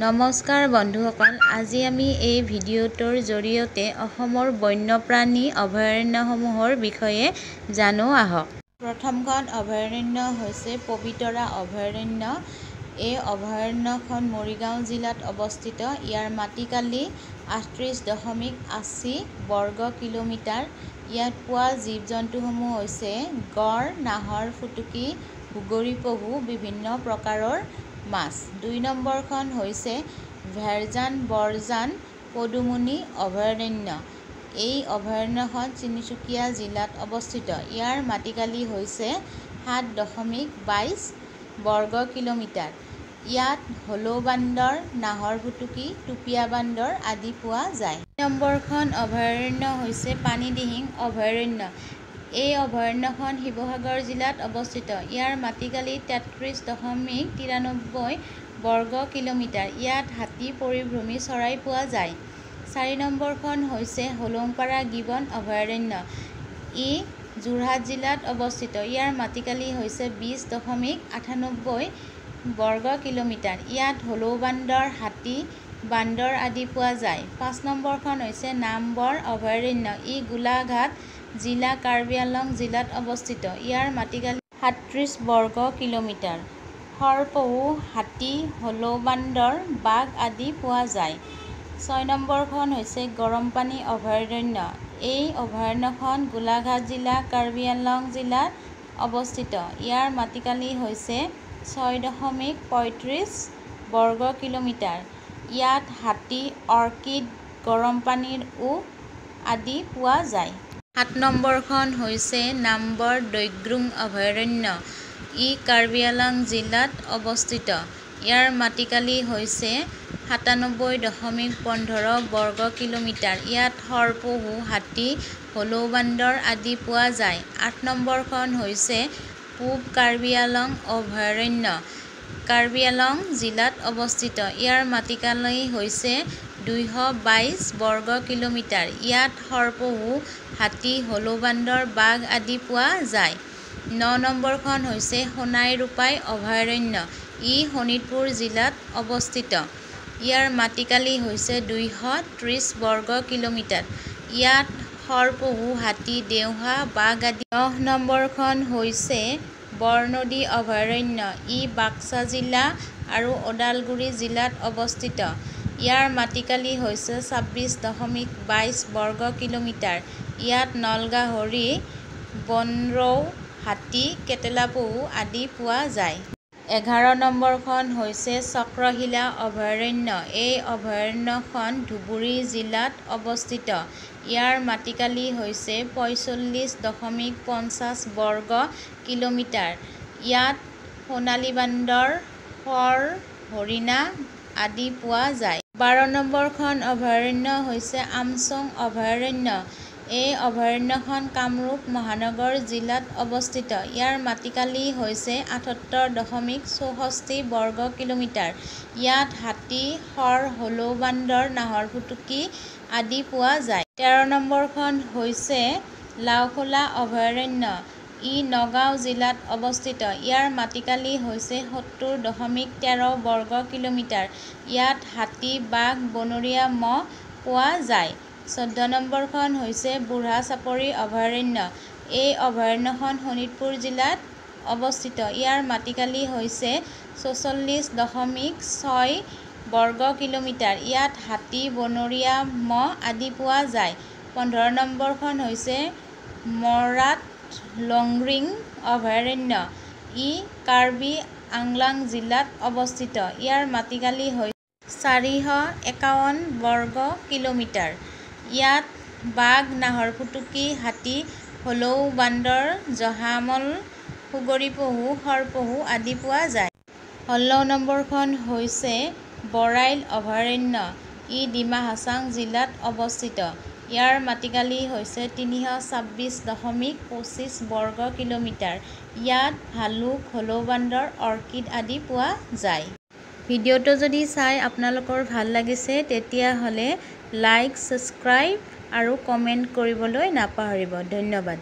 নমস্কাৰ বন্ধুসকল, আজি আমি এই ভিডিঅ'টোৰ জৰিয়তে অসমৰ বন্যপ্ৰাণী অভয়াৰণ্যসমূহৰ বিষয়ে জানো আহক। প্ৰথমখন অভয়াৰণ্য হৈছে পবিতৰা অভয়াৰণ্য। এই অভয়াৰণ্যখন মৰিগাঁও জিলাত অৱস্থিত। ইয়াৰ মাটিকালি 38.80 বৰ্গ কিলোমিটাৰ। ইয়াত পোৱা জীৱ জন্তুসমূহ হৈছে গঁড়, নাহৰ ফুটুকী, সুগৰী পহু, বিভিন্ন প্ৰকাৰৰ মাছ। 2 নম্বৰখন হৈছে ভেৰজান বৰজান পদুমণি অভয়াৰণ্য। এই অভয়াৰণ্যখন তিনিচুকীয়া জিলাত অৱস্থিত। ইয়াৰ মাটিকালি হৈছে 7.22 বৰ্গ কিলোমিটাৰ। ইয়াত হলৌ বান্দৰ, নাহৰ ফুটুকী, টুপীয়া বান্দৰ আদি পোৱা যায়। 3 নম্বৰখন অভয়াৰণ্য হৈছে পানীদিহিং অভয়াৰণ্য। এই অভয়াৰণ্যখন শিৱসাগৰ জিলাত অৱস্থিত। ইয়াৰ মাটিকালি 33.93 বৰ্গ কিলোমিটাৰ। ইয়াত হাতী, পৰিভ্ৰমী চৰাই পোৱা যায়। 4 নম্বৰখন হৈছে হোলোংপাৰা গিবন অভয়াৰণ্য। ই যোৰহাট জিলাত অৱস্থিত। ইয়াৰ মাটিকালি হৈছে 20.98 বৰ্গ কিলোমিটাৰ। ইয়াত হলৌ বান্দৰ, হাতী, বান্দৰ আদি পোৱা যায়। 5 নম্বৰখন হৈছে নামবৰ অভয়াৰণ্য। ই গোলাঘাট জিলা, কাৰ্বি আংলং জিলাত অৱস্থিত। ইয়াৰ মাটিকালি 37 বৰ্গ কিলোমিটাৰ। শৰপহু, হাতী, হলৌ বান্দৰ, বাঘ আদি পোৱা যায়। 6 নম্বৰখন হৈছে গৰমপানী অভয়াৰণ্য। এই অভয়াৰণ্যখন গোলাঘাট জিলা, কাৰ্বি আংলং জিলাত অৱস্থিত। ইয়াৰ মাটিকালি হৈছে 6.35 বৰ্গ কিলোমিটাৰ। ইয়াত হাতী, অৰ্কিড, গৰম পানীৰ উঁহ আদি পোৱা যায়। 7 নম্বৰখন হৈছে নামবৰ দৈগ্ৰোং অভয়াৰণ্য। ই কাৰ্বি আংলং জিলাত অৱস্থিত। ইয়াৰ মাটিকালি হৈছে 97.15 বৰ্গ কিলোমিটাৰ। ইয়াত শৰপহু, হাতী, হলৌ বান্দৰ আদি পোৱা যায়। 8 নম্বৰখন হৈছে পূব কাৰ্বি আংলং অভয়াৰণ্য। কাৰ্বি আংলং জিলাত অৱস্থিত। ইয়াৰ মাটিকালি হৈছে 222 বৰ্গ কিলোমিটাৰ। ইয়াত শৰপহু, হাতী, হলৌ বান্দৰ, বাঘ আদি পোৱা যায়। 9 নম্বৰখন হৈছে সোণাই ৰূপাই অভয়াৰণ্য। ই শোণিতপুৰ জিলাত অৱস্থিত। ইয়াৰ মাটিকালি হৈছে 230 বৰ্গ কিলোমিটাৰ। ইয়াত শৰপহু, হাতী, দেওহাঁহ, বাঘ আদি। 10 নম্বৰখন হৈছে বৰনদী অভয়াৰণ্য। ই বাক্সা জিলা আৰু ওদালগুৰি জিলাত অৱস্থিত। ইয়াৰ মাটিকালি হৈছে 26.22 বৰ্গ কিলোমিটাৰ। ইয়াত নলগাহৰি, বনৰৌ, হাতী, কেটেলা পহু আদি পোৱা যায়। 11 নম্বৰখন হৈছে চক্ৰশিলা অভয়াৰণ্য। এই অভয়াৰণ্যখন ধুবুৰী জিলাত অৱস্থিত। ইয়াৰ মাটিকালি হৈছে 45.50 বৰ্গ কিলোমিটাৰ। ইয়াত সোণালী বান্দৰ, শৰ, হৰিণা আদি পোৱা যায়। 12 নম্বৰখন অভয়াৰণ্য হৈছে আমচোং অভয়াৰণ্য। এই অভয়াৰণ্যখন কামৰূপ মহানগৰ জিলাত অৱস্থিত। ইয়াৰ মাটিকালি হৈছে 78.64 বৰ্গ কিলোমিটাৰ। ইয়াত হাতী, শৰ, হলৌ বান্দৰ, নাহৰ ফুটুকী আদি পোৱা যায়। 13 নম্বৰখন হৈছে লাওখোলা অভয়াৰণ্য। ই নগাঁও জিলাত অৱস্থিত। ইয়াৰ মাটিকালি হৈছে 70.13 বৰ্গ কিলোমিটাৰ। ইয়াত হাতী, বাঘ, বনৰীয়া মহ পোৱা যায়। 14 নম্বৰখন হৈছে বুঢ়া চাপৰি অভয়াৰণ্য। এই অভয়াৰণ্যখন শোণিতপুৰ জিলাত অৱস্থিত। ইয়াৰ মাটিকালি হৈছে 44.6 বৰ্গ কিলোমিটাৰ। ইয়াত হাতী, বনৰীয়া মহ আদি পোৱা যায়। 15 নম্বৰখন হৈছে মৰাত লংগ্ৰিং অভয়াৰণ্য। ই কাৰ্বি আংলং জিলাত অৱস্থিত। ইয়াৰ মাটিকালি হৈছে 451 বৰ্গ কিলোমিটাৰ। ইয়াত বাঘ, নাহৰ ফুটুকী, হাতী, হলৌ বান্দৰ, জহামল, সুগৰী পহু, শৰপহু আদি পোৱা যায়। 16 নম্বৰখন হৈছে বৰাইল অভয়াৰণ্য। ই ডিমা হাছাও জিলাত অৱস্থিত। ইয়াৰ মাটিকালি হৈছে 326.25 বৰ্গ কিলোমিটাৰ। ইয়াত ভালুক, হলৌ বান্দৰ, অৰ্কিড আদি পোৱা যায়। ভিডিঅ'টো যদি চাই আপোনালোকৰ ভাল লাগিছে, তেতিয়াহ'লে লাইক, ছাবস্ক্ৰাইব আৰু কমেণ্ট কৰিবলৈ নাপাহৰিব। ধন্যবাদ।